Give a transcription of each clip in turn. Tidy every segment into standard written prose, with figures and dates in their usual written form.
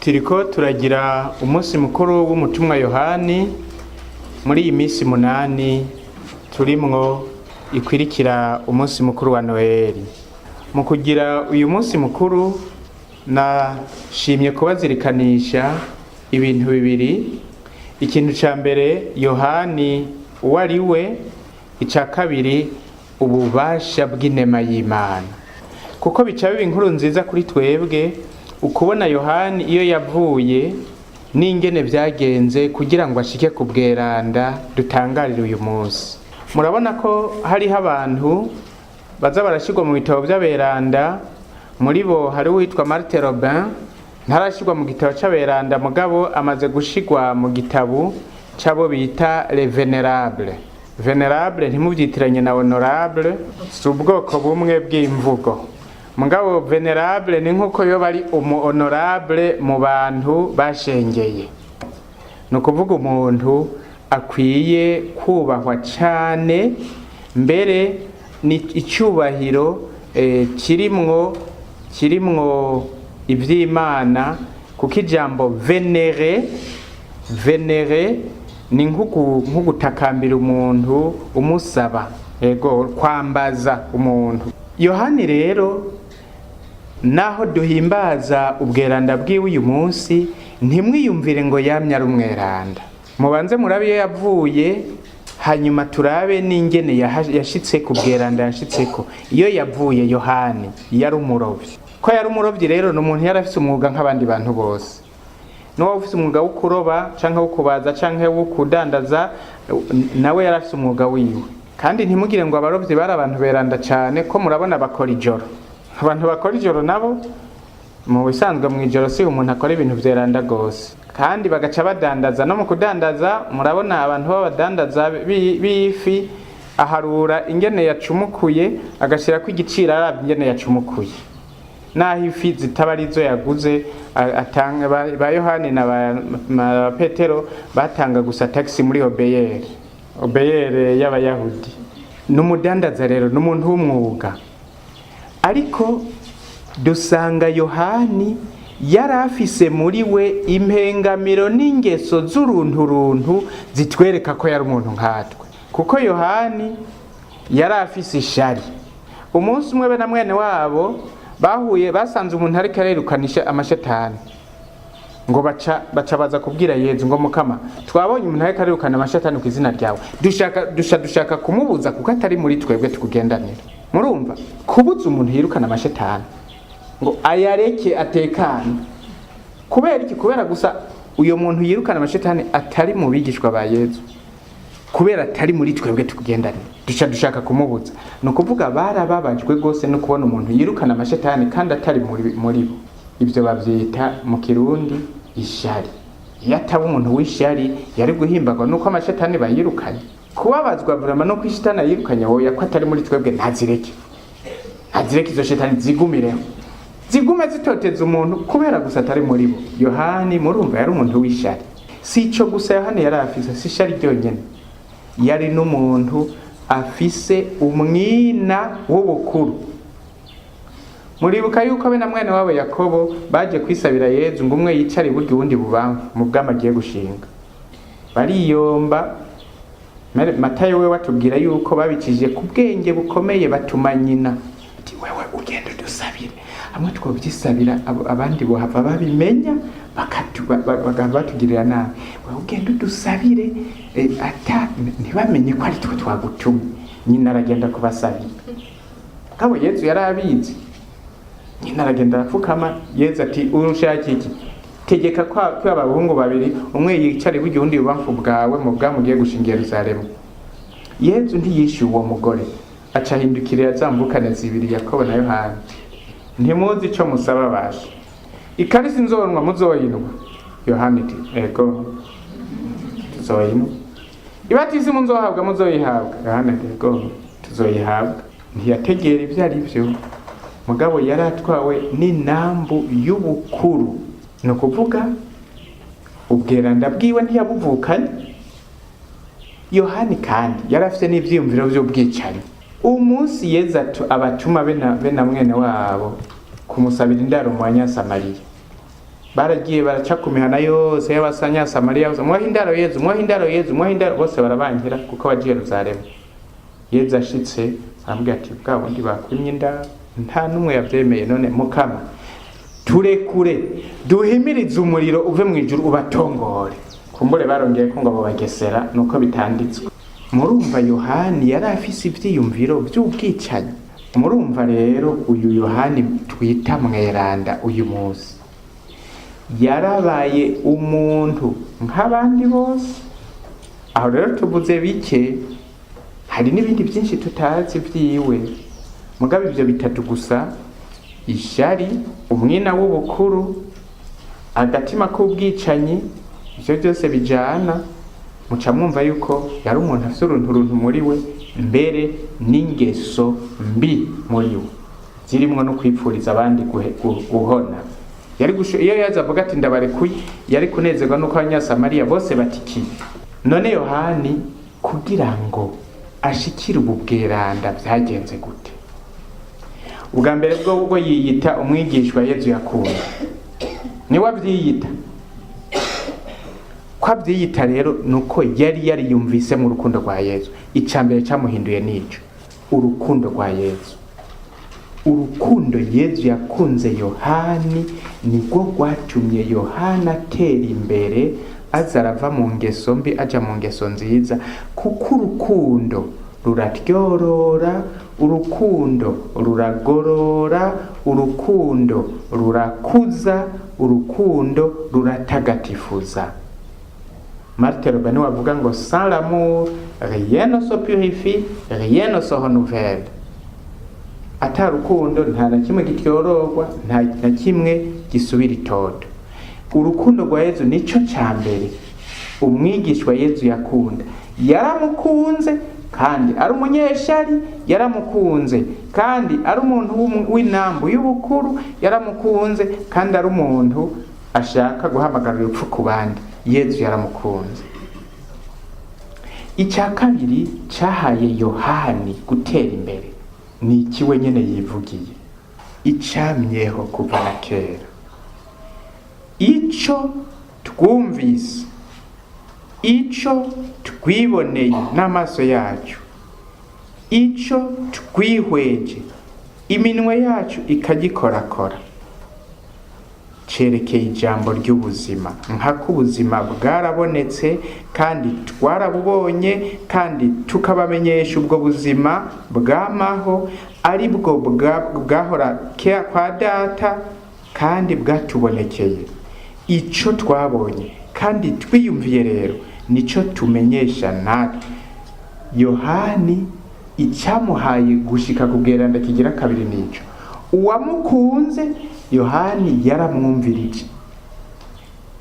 Turiko turagira umunsi mukuru w'umutumwa Yohani muri iyi minsi 8 turimwo ikwirikira umunsi mukuru wa Noheli. Mu kugira uyu munsi mukuru nashimye kubazirikanisha ibintu bibiri. Ikintu ca mbere, Yohani uwo ari we; ica kabiri, ububasha bw'inema y'Imana. Kuko bica biba inkuru nziza kuri twebwe ukubona Yohani iyo yavuye n'ingene vyagenze kugira ngo ashike ku bweranda dutangarire uyu munsi. Murabona ko hariho abantu baza barashirwa mu bitabo vy'aberanda, muri bo hari uwitwa Marthe Robin, ntarashirwa mu gitabo c'aberanda, mugabo amaze gushirwa mu gitabo c'abo bita les vénérables. Vénérable ntimuvyitiranye na honorable, si ubwoko bumwe bw'imvugo. Mugabo vénérable ni nkuko yoba ari umu honorable mu bantu bashengeye. Ni ukuvuga umuntu akwiye kubahwa cane, mbere ni icyubahiro kirimwo ivy'Imana, kuko ijambo vénérer, vénérer ni nko gutakambira umuntu umusaba, ego, kwambaza umuntu. Yohani rero, naho duhimbaza ubweranda bwiwe uyu munsi, ntimwiyumvire ngo yamye ari umweranda. Mubanze murabe iyo yavuye, hanyuma turabe n'ingene yashitse ku bweranda yashitseko. Iyo yavuye, Yohani yari umurovyi. Ko yari umurovyi rero, ni umuntu yari afise umwuga nk'abandi bantu bose. N'uwaba ufise umwuga wo kuroba canke wo kubaza canke wo kudandaza, nawe yari afise umwuga wiwe. Kandi ntimugire ngo abarovyi bari abantu beranda cane, ko murabona bakora ijoro. Abantu bakora ijoro nabo mu bisanzwe mu ijoro si umuntu akora ibintu vyeranda gose. Kandi bagaca badandaza. No mu kudandaza, murabona abantu b'abadandaza b'ifi, aharura ingene yacumukuye, agashirako igiciro aravye ingene yacumukuye, naho ifi zitaba arizo yaguze. Atanga ba Yohani na ba Petero batanga gusa taxi muri OBR, OBR y'Abayahudi. Ni umudandaza rero, ni umuntu w'umwuga. Ariko dusanga Yohani yari afise muri we impengamiro n'ingeso z'urunturuntu zitwereka ko yari umuntu nkatwe, kuko Yohani yari afise ishari. Umunsi umwe be na mwene wabo bahuye, basanze umuntu ariko arirukanisha amashetani, ngo baca baza kubwira Yezu ngo: "Mukama, twabonye umuntu ariko arirukana amashetani ku izina ryawe, dushaka dusha dushaka kumubuza kuko atari muri twebwe tukugendanira." Murumva, kubuza umuntu yirukana amashetani ngo ayareke atekane, kubera iki? Kubera gusa uyo muntu yirukana amashetani atari mu bigishwa ba Yezu. Kubera atari muri twebwe tukugendanira, duca dushaka kumubuza. Ni ukuvuga barababajwe rwose no kubona umuntu yirukana amashetani kandi atari muri bo. Ibyo bavyita mu Kirundi ishari. Iyo ataba umuntu w'ishari, yari guhimbagwa nuko amashetani bayirukanye? Kubabazwa vraiment nuko ishitani ayirukanye? Woya, ko atari muri twebwe, ntazireke, ntazireke, izo shetani zigumireho, zigume zitoteza umuntu kubera gusa atari muri bo. Yohani murumva yari umuntu w'ishari. Si ico gusa Yohani yari afise, si ishari ryonyene, yari n'umuntu afise umwina w'ubukuru. Muribuka yuko be na mwene wabo Yakobo baje kwisabira Yezu ngo umwe yicare iburyo, uwundi bubamfu mu bwami agiye gushinga, bariyomba. Matayo we watubwira yuko babicishije ku bwenge bukomeye, batuma nyina ati: "Wewe ugenda udusabire, hamwe twovyisabira abandi bohava babimenya, bakaba batugirira nabi. Wewe ugenda udusabire, ata ntibamenye ko ari twe twagutumye." Nyina aragenda kubasabira. Kabo Yezu yari abizi. Nyina aragenda arapfukama. Yezu ati: "Urushaka iki?" "Tegeka ko abahungu babiri, umwe yicara iburyo, uwundi ibubamfu bwawe mu bwami ugiye gushinga i Yerusalemu." Yezu ntiyishyuye uwo mugore, aca ahindukirira zamvukane zibiri, Yakobo na Yohana: "Ntimuzi ico musaba. Basha, ikarisi nzonwa muzoyinwa?" Yohana iti: "Ego, tuzoyinwa." "Ibatisimu nzohabwa muzoyihabwa?" Yohana ati: "Ego, tuzoyihabwa." Ntiyategera ibyo ari byo, mugabo yari atwawe n'inambu y'ubukuru. Ni ukuvuga ubweranda bwiwe ntiyabuvukanye Yohani. Kandi yari afite n'ivyiyumviro vy'ubwicanyi. Umunsi Yezu abatuma be na mwene wabo kumusabira indaro mu Banyasamariya. Baragiye baraca ku mihana yose y'Abasanyasamariya bose: "Mwahe indaro Yezu, mwahe indaro Yezu, mwahe indaro." Bose barabankira kuko bagiye Yeruzalemu. Yezu ashitse aramubwira ati: "Bwa bundi bakwimye indaro, nta n'umwe yavyemeye. None Mukama, turekure duhimirize umuriro uve mu ijuru ubatongore." Kumbure barongeye ko ngo abo bagesera nuko bitanditswe. Murumva, Yohani yari afise ivyiyumviro vy'ubwicanyi. Murumva rero, uyu Yohani twita mweranda uyu munsi yarabaye umuntu nk'abandi bose. Aho rero tuvuze bike, hari n'ibindi byinshi tutazi vyiwe. Mugabo ivyo bitatu gusa: ishari, umwina w'ubukuru, agatima k'ubwicanyi, ivyo byose bijana, muca mwumva yuko yari umuntu afise uruntu runtu muri we, mbere n'ingeso mbi muri we zirimwo no kwipfuriza abandi guhona. Yari iyo yaza avuga ati: "Ndabarekuye", yari kunezerwa nuko Abanyasamariya bose batikiye. None Yohani kugira ngo ashikire ubu bweranda byagenze gute? Ubwa mbere bwo ubwo yiyita umwigishwa Yezu yakunda, niwe abyiyita. Ko abyiyita rero nuko yari yariyumvise mu rukundo rwa Yezu. Icya mbere cyamuhinduye nico urukundo rwa Yezu. Urukundo Yezu yakunze Yohani nirwo rwatumye Yohani atera imbere, aza arava mu ngeso mbi aja mu ngeso nziza, kuko urukundo ruratyorora, urukundo ruragorora, urukundo rurakuza, urukundo ruratagatifuza. Marthe Robin niwe avuga ngo: "Sans l'amour, rien ne se purifie, rien ne se renouvelle." Ata rukundo, nta na kimwe gityororwa, nta na kimwe gisubira itoto. Urukundo rwa Yezu nico ca mbere. Umwigishwa Yezu yakunda, yaramukunze kandi ari umunyeshari, yaramukunze kandi ari umuntu w'inambu y'ubukuru, yaramukunze kandi ari umuntu ashaka guhamagarira urupfu ku bandi. Yezu yaramukunze. Icya kabiri cyahaye Yohani gutera imbere ni iki? We nyene yivugiye icamyeho kuva na kera: "Ico twumvise, ico twiboneye n'amaso yacu, ico twihweje, iminwe yacu ikagikorakora, cerekeye ijambo ry'ubuzima." Nkako ubuzima bwarabonetse kandi twarabubonye, kandi tukabamenyesha ubwo buzima bwamaho, ari bwo bwahora kwa Data kandi bwatubonekeye. Ico twabonye kandi twiyumviye rero nico tumenyesha natwe. Yohani icyamuhaye gushika ku bweranda kigira kabiri nico: uwamukunze, Yohani yaramwumvirije.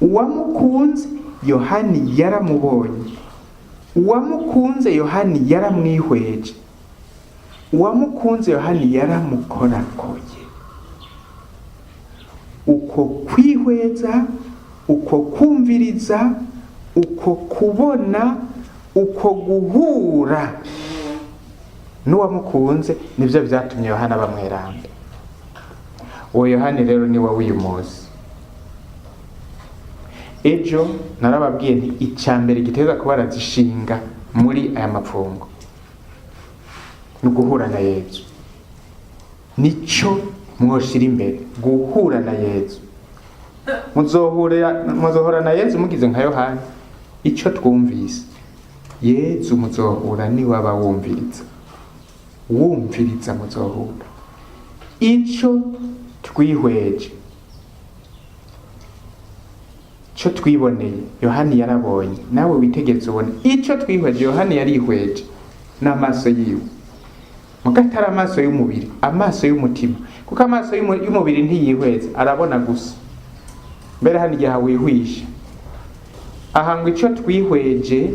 Uwamukunze, Yohani yaramubonye. Uwamukunze, Yohani yaramwihweje. Uwamukunze, Yohani yaramukorakoye. Uko kwihweza, uko kumviriza, uko kubona, uko guhura n'uwamukunze, nibyo byatumye Yohana bamweranda. Uwo Yohani rero ni wowe uyu munsi. Ejo narababwiye nti icya mbere giteza kuba arazishinga muri aya mapfungo ni uguhura na Yezu. Nico mwoshira imbere, guhura na Yezu. Muzohura na Yezu mugize nka Yohani: icyo twumvise. Yezu muzohura niwaba wumviriza. Wumviriza, muzohura. Ico twihweje, ico twiboneye, Yohani yarabonye. Nawe witegereze ubone ico twihweje. Yohani yarihweje n'amaso yiwe, muga atari amaso y'umubiri, amaso y'umutima, kuko amaso y'umubiri ntiyihweza, arabona gusa. Mbere hano igihe wihwisha aha ngo ico twihweje,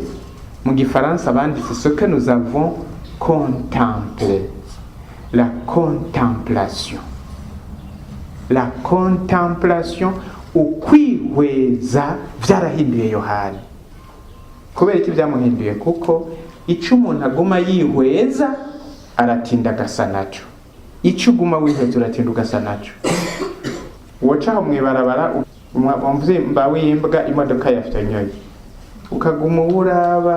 mu gifaransa banditse "ce que nous avons contemplé", la contemplation. La contemplation, ukwihweza, vyarahinduye Yohani. Kubera iki byamuhinduye? Kuko ico umuntu aguma yihweza aratinda agasa naco. Ico uguma wihweza uratinda ugasa naco. Woca aho mw'ibarabara Umuvyimba w'imbwa imodoka yafyonyoye, ukaguma uwuraba,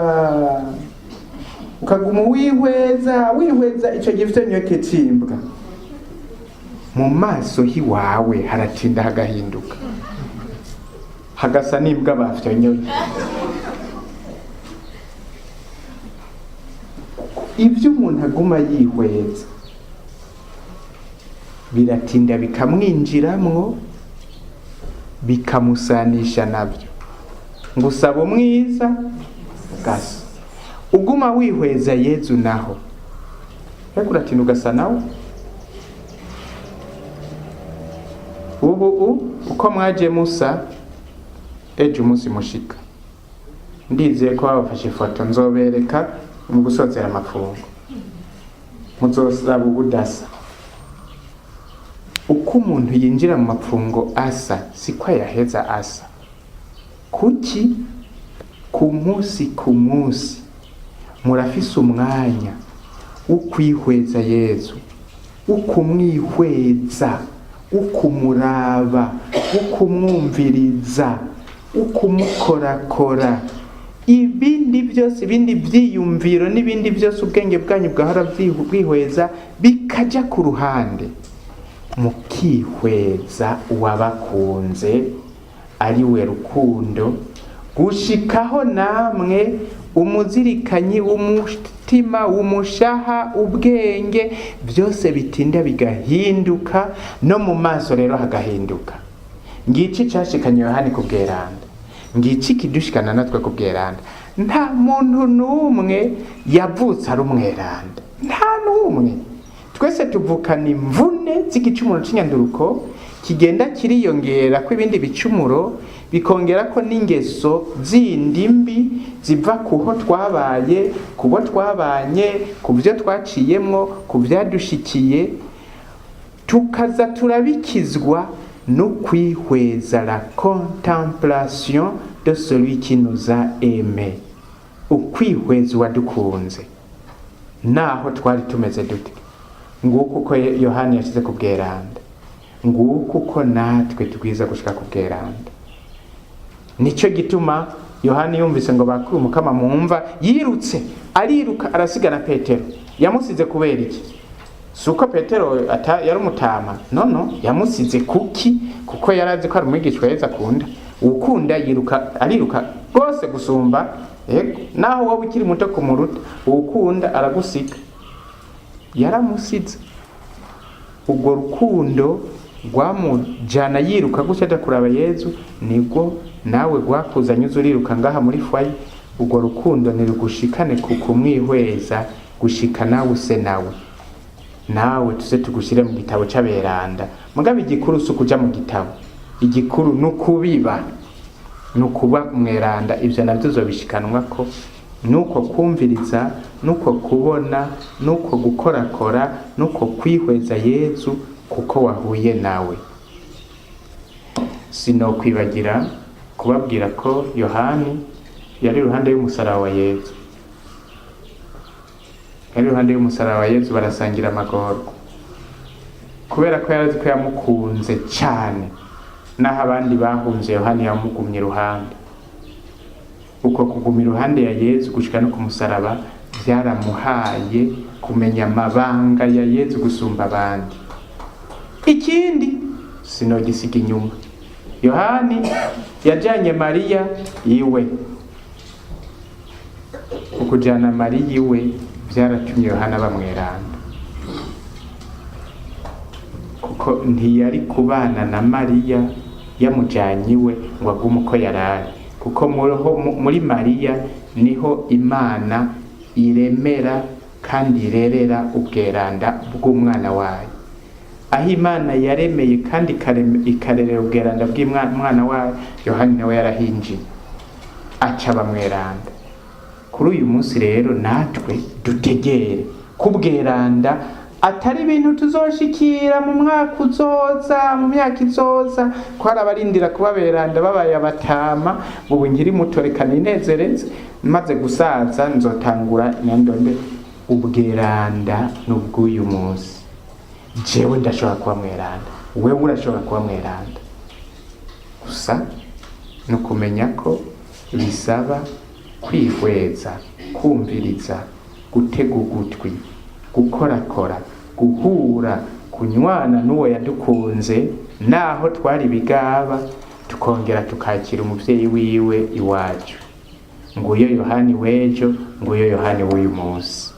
ukaguma wihweza wihweza ico gifyonyoke c'imbwa, mu maso hiwawe haratinda hagahinduka, hagasa n'imbwa bafyonyoye. Ibyo umuntu aguma yihweza biratinda bikamwinjiramwo, bikamusanisha nabyo. Ngusaba umwiza gasa uguma wihweza Yezu, naho ariko uratinda ugasa nawe. Ubu uko mwaje musa ejo umunsi mushika, ndizeye ko babafashe ifoto nzobereka mu gusozera amafungo, muzosaba ubudasa. Uko umuntu yinjira mu mapfungo asa siko ayaheza asa. Kuki ku munsi ku munsi murafise umwanya wo kwihweza Yezu, wo kumwihweza, wo kumuraba, wo kumwumviriza, wo kumukorakora, ibindi byose, ibindi byiyumviro n'ibindi byose ubwenge bwanyu bwahora bwihweza bikaja ku ruhande, mukihweza uwabakunze ari we rukundo, gushikaho namwe umuzirikanyi w'umutima, w'umushaha, ubwenge byose bitinda bigahinduka, no mu maso rero hagahinduka. Ngiki cashikanye Yohani ku bweranda, ngiki kidushikana natwe ku bweranda. Nta muntu n'umwe yavutse ari umweranda, nta n'umwe. Twese tuvukana imvune z'igicumuro c'inyanduruko kigenda kiriyongera ko ibindi bicumuro, bikongera ko n'ingeso zindi mbi ziva kuho twabaye, kubo twabanye, ku byo twaciyemwo, ku byadushikiye, tukaza turabikizwa no kwihweza, la contemplation de celui qui nous a aimé, ukwihweza uwadukunze naho twari tumeze dute. Nguko uko Yohani yashize ku bweranda, nguko uko natwe tugwiza gushika ku bweranda. Nico gituma Yohani yumvise ngo bakure umukama mumva, yirutse ariruka arasigana Petero. Yamusize kubera iki? Si uko Petero yari umutama, no yamusize kuki? Kuko yarazi ko ari umwigishwa Yezu akunda. Uwukunda yiruka, ariruka rwose gusumba, yego, naho wowe ukiri muto kumuruta, uwukunda aragusiga. Yaramusize. Urwo rukundo rwamujana yiruka gutya aja kuraba Yezu, nibwo nawe rwakuzanye uza uriruka ngaha muri foyer. Urwo rukundo ntirugushikane ku kumwihweza, gushika nawe use nawe, nawe tuze tugushyire mu gitabo c'aberanda. Mugabo igikuru si ukuja mu gitabo, igikuru ni ukubiba, ni ukuba umweranda. Ivyo navyo uzobishikanwako nuko kumviriza, nuko kubona, nuko gukorakora, nuko kwihweza Yezu kuko wahuye nawe. Sinokwibagira kubabwira ko Yohani yari iruhande y'umusaraba wa Yezu, yari iruhande y'umusaraba wa Yezu, barasangira amagorwa, kubera ko yarazi ko yamukunze cyane. Naho abandi bahunze, Yohani yamugumye iruhande. Uko kuguma iruhande ya Yezu gushika no ku musaraba byaramuhaye kumenya amabanga ya Yezu gusumba abandi. Ikindi sinogisiga inyuma, Yohani yajanye Mariya iwe. Ukujana Mariya iwe byaratumye Yohana bamweranda, kuko ntiyari kubana na Mariya yamujanye iwe ngo agume uko yarari, kuko muri Mariya niho Imana iremera kandi irerera ubweranda bw'umwana wayo. Aho Imana yaremeye kandi ikarerera ubweranda bw'umwana wayo, Yohani nawe yarahinjiye aca bamweranda. Kuri uyu munsi rero natwe dutegere kubweranda atari ibintu tuzoshikira mu mwaka uzoza, mu myaka izoza, ko hari abarindira kubaberanda babaye abatama. Ubu nkiri muto reka ninezereze, maze gusaza nzotangura nyandonde. Ubweranda n'ubw'uyu munsi. Jewe ndashobora kuba mweranda, wewe urashobora kuba mweranda. Gusa ni ukumenya ko bisaba kwihweza, kumviriza, gutega ugutwi, gukorakora, guhura, kunywana n'uwo yadukunze naho twari bigaba, tukongera tukakira umuvyeyi wiwe iwacu. Nguyo Yohani w'ejo, nguyo Yohani w'uyu munsi.